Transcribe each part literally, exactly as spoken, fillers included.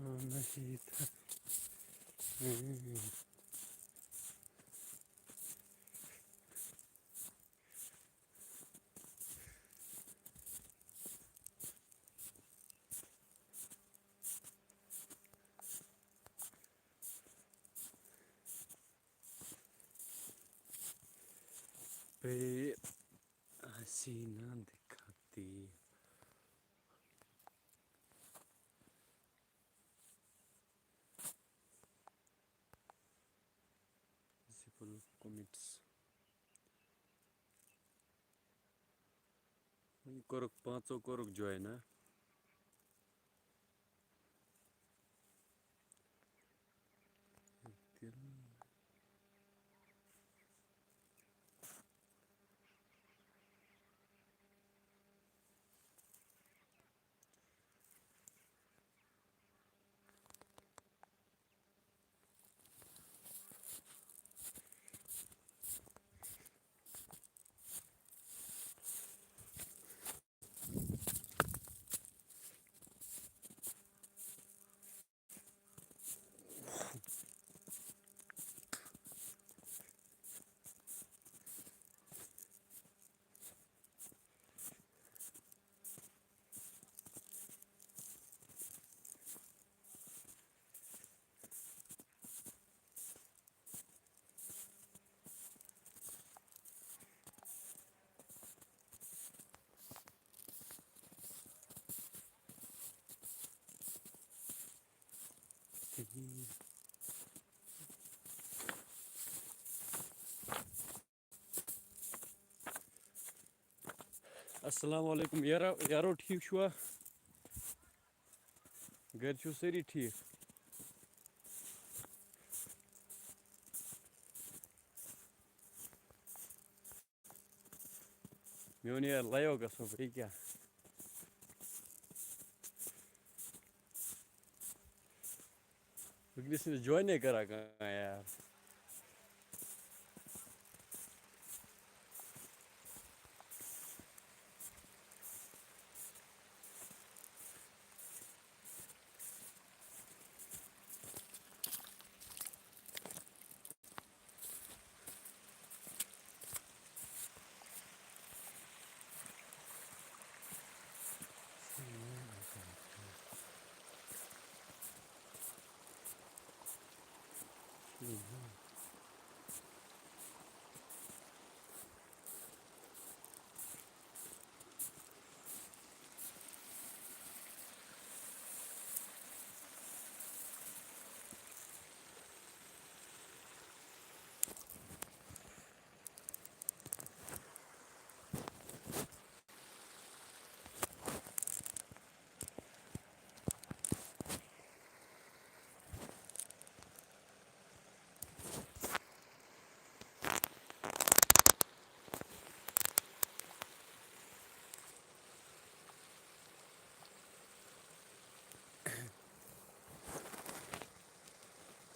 آ، نہ چھِ ییٚتہِ۔ پہ حسینہ دکھاتی۔ Simple comments۔ وۄنۍ کوٚرُکھ، پانٛژو کوٚرُکھ join، ہا؟ السلام علیکم یارو، یارو ٹھیٖک چھُوا؟ گرِ چھِو سٲری ٹھیٖک؟ میون یار live گژھو بیٚیہِ کیٛاہ؟ وٕنکیٚنَس چھِنہٕ join-ے کران کانٛہہ یار۔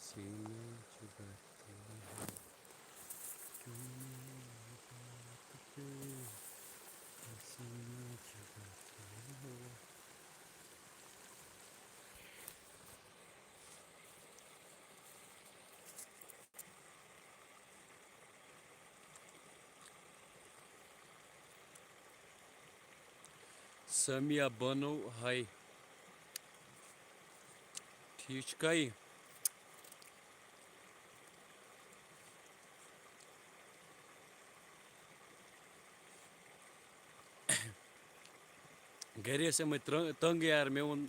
سینے چبھتی ہے، کیوں میری بات پہ سینے چبھتی ہے۔ سامیہ بانو، ہاے۔ ٹھیٖک چھُکھا یہِ؟ گرِ ٲسۍ یِمَے ترٛ-، تنٛگ یار، مےٚ ووٚن،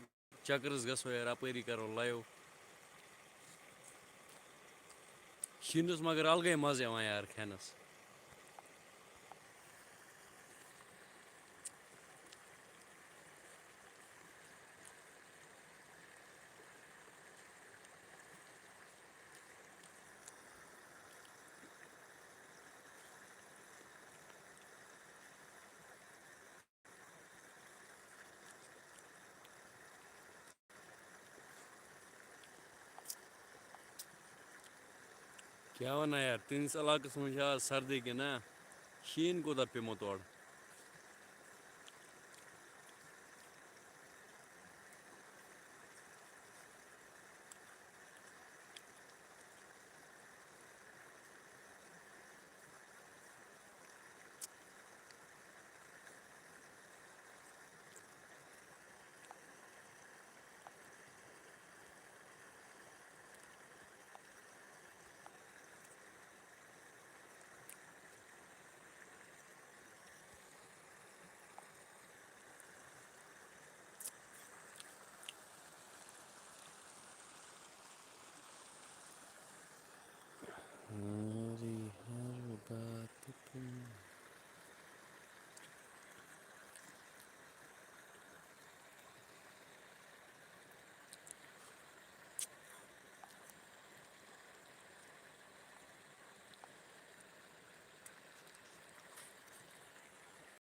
چکرس گژھو یار، اپٲری کرو live۔ شیٖنس مگر الگے مزٕ یِوان یار کھٮ۪نس۔ کیٛاہ وَنان یار، تُہٕنٛدِس علاقَس منٛز چھا آز سردی کِنہٕ نہ؟ شیٖن کوٗتاہ پیوٚمُت اورٕ؟ ہر بات تم